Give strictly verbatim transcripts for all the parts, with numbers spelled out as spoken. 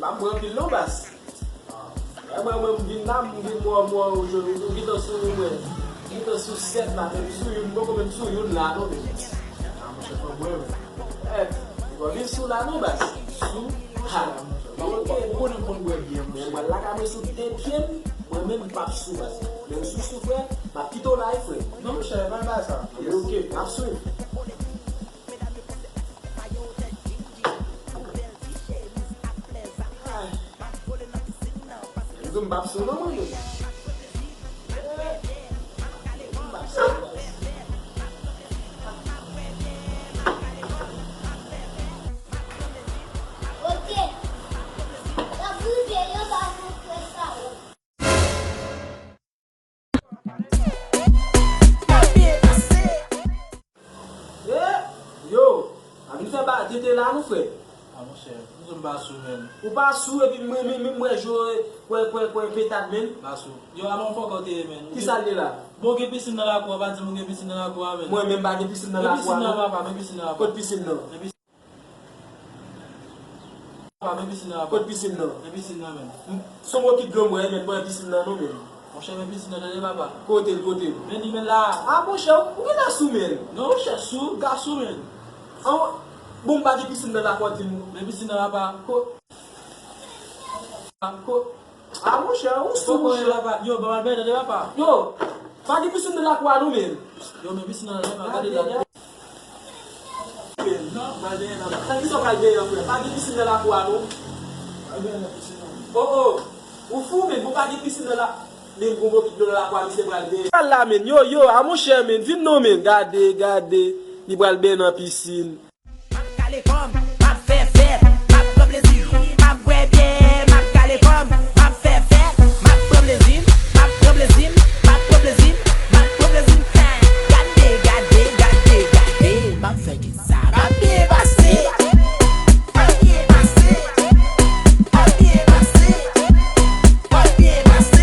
M ap bwè anpil non, baz. Mwen, mwen, mwen, m vin la, m vin mò, mò, ou jwenn, ou gentan sou mwen. M gentan sou sèt la, menm sou youn, m poko menm sou youn la, non, menm. Ah, monchè, fò m bwè, wi. Eh, ou pa vin sou la, non, baz. Sou? Ha. Ou konnen m konn bwè byen, monchè. Mwen, mwen, lakay mwen sou de pye m, mwen menm, m p ap sou, baz. Men sou, sou, frè, m ap kite w la, wi, frè. Non, monchè, pa gen bagay sa. Ok, m ap swiv. Ay. Yo di m p ap sou non, mwen menm. M p ap sou. Ok. N ap rive, yo ba nou fè sa, yo. Eh, yo, a vin fè ba tete la nou, frè. Ah, monchè, m di w m pa sou, menn. Ou pa sou, epi mwen, mwen, mwen, mwen jwe, kwè, kwè, kwè, petad, menn. Pa sou. Yo, a bon fòkè w te ye, menn. Kisa l ye la? Bon, gen pisin nan lakou a, pa di m ou gen pisin nan lakou a, menn. Mwen menm pa gen pisin nan lakou a, non. Men pisin nan, papa, men pisin nan, papa. Kot pisin nan? Men pisin Papa, men pisin nan, papa. Kot pisin nan? Men pisin nan, menn. M, se yon bokit dlo m wè, menn, pran pisin nan, non, menn. Monchè, men pisin nan, tande, papa. Kote l, kote l? Men li, menn, la. Ah, monchè, ou gentan sou, menn. Non, monchè, sou, m ka sou, menn. An, bon, m pa gen pisin nan lakou a, di m. Men pisin nan, papa. Ko-, ko-, Ah, monchè, ou sou, monchè. Yo, ban m al benyen, tande, papa. Yo, pa gen pisin nan lakou a, non, menn. Yo, men pisin nan, gade la. Non, m al benyen nan. Sa ki sa w pral benyen an, frè? Pa gen pisin nan lakou a, non. Oh, oh. Ou fou, menn, bon, pa gen pisin nan la. Menn, gon bokit dlo nan lakou a, misye pral benyen. Al la, menn. Yo, yo, a monchè, menn. Vin non, menn. Gade, gade. Li pral benyen nan pisin. M ap kale kò m, m ap fè fèt, m ap pran plezi, m ap bwè byè, m ap kale kò m, m ap fè fèt, m ap pran plezi m, m ap pran plezi m, m ap pran plezi m, m ap pran plezi m. Gade, gade, gade, gade, m ap fè kisa, m ap byen pase, m ap byen pase, m ap byen pase, m ap byen pase.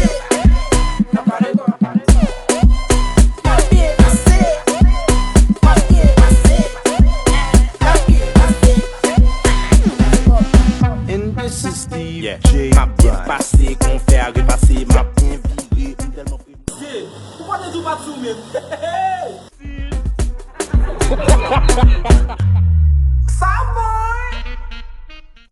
And this is D J Brian. M ap byen pase, konfè a repase, m ap byen vire, m tèlman premye. Ou pa te di w pa t sou menm. Sa bon!